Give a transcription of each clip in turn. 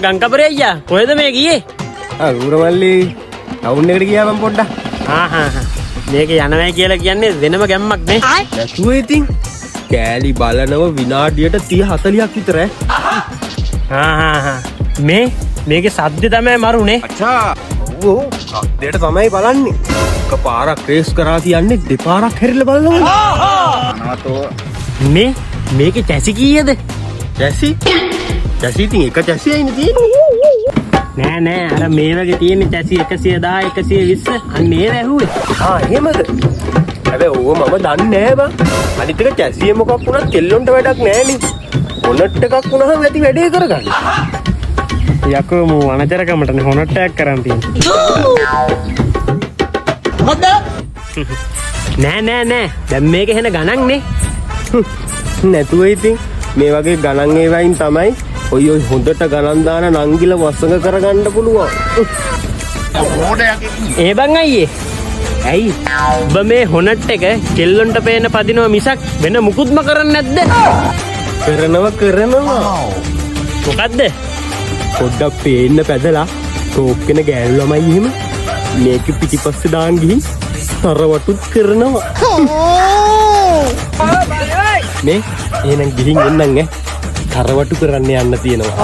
ගංකපරේ අයියා, කොහෙද මේ ගියේ? ආ ඌරමල්ලි, ටවුන් එකට ගියා මං පොඩ්ඩක්. ආ හා හා, මේක යනවයි කියලා කියන්නේ වෙනම ගැම්මක් නේ. නැතුව ඉතින් කෑලි බලනව විනාඩියට 30 40ක් විතර ඈ. ආ හා හා, මේ මේකේ සද්ද තමයි මරුනේ. අચ્છා. ඔව් ඔව්, සද්දයට තමයි බලන්නේ. එක පාරක් රේස් කරා කියන්නේ දෙපාරක් හැරිලා බලනවා. මේ මේකේ චැසි කීයද? චැසි? චැසි ඉතින් එක චැසියයිනේ තියෙන්නේ. නෑ නෑ, අර මේ වගේ තියෙන චැසි 110 120, අන්න ඒව ඇහුවේ. ආ එහෙමද? හැබැයි ඕව මම දන්නේ නෑ බං. අනිත් එක චැසිය මොකක් වුණත් කෙල්ලොන්ට වැඩක් නෑනේ. බොනට් එකක් වුණාම ඇති වැඩේ කරගන්න. යකෝ, මූ අනචරකමටනේ හොනට් එකක් කරන් තියෙන්නේ. මොකද්ද? නෑ නෑ නෑ, දැන් මේක එහෙන ගණන් නේ. නැතුව ඉතින් මේ වගේ ගණන් ඒවායින් තමයි ඔය ඔය හොඳට ගණන් දාන නංගිල වසඟ කරගන්න පුළුවන්. ඒ බං අයියේ, ඇයි ඔබ මේ හොනට් එක කෙල්ලොන්ට පේන පදිනව මිසක් වෙන මුකුත්ම කරන්නේ නැද්ද? කරනවා කරනවා. මොකද්ද? පොඩ්ඩක් පේන්න පැදලා ටෝක් වෙන ගෑනු ළමයි එහෙම මේක පිටිපස්සේ දාන් ගිහින් තරවටුත් කරනවා. මේ එහෙනම් ගිහින් එන්නම් ඈ. තරවටු කරන්න යන්න තියෙනවා.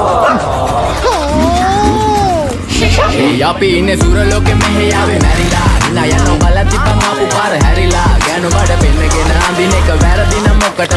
ඒ අපි ඉන්නේ සුර ලෝකෙ, මෙහෙ ආවේ මැරිලා. නා යනවා බලද්දි බං ආපු පාර හැරිලා. ගෑනු බඩ පෙන්නගෙන අඳින එක වැරදි නම් මොකටද?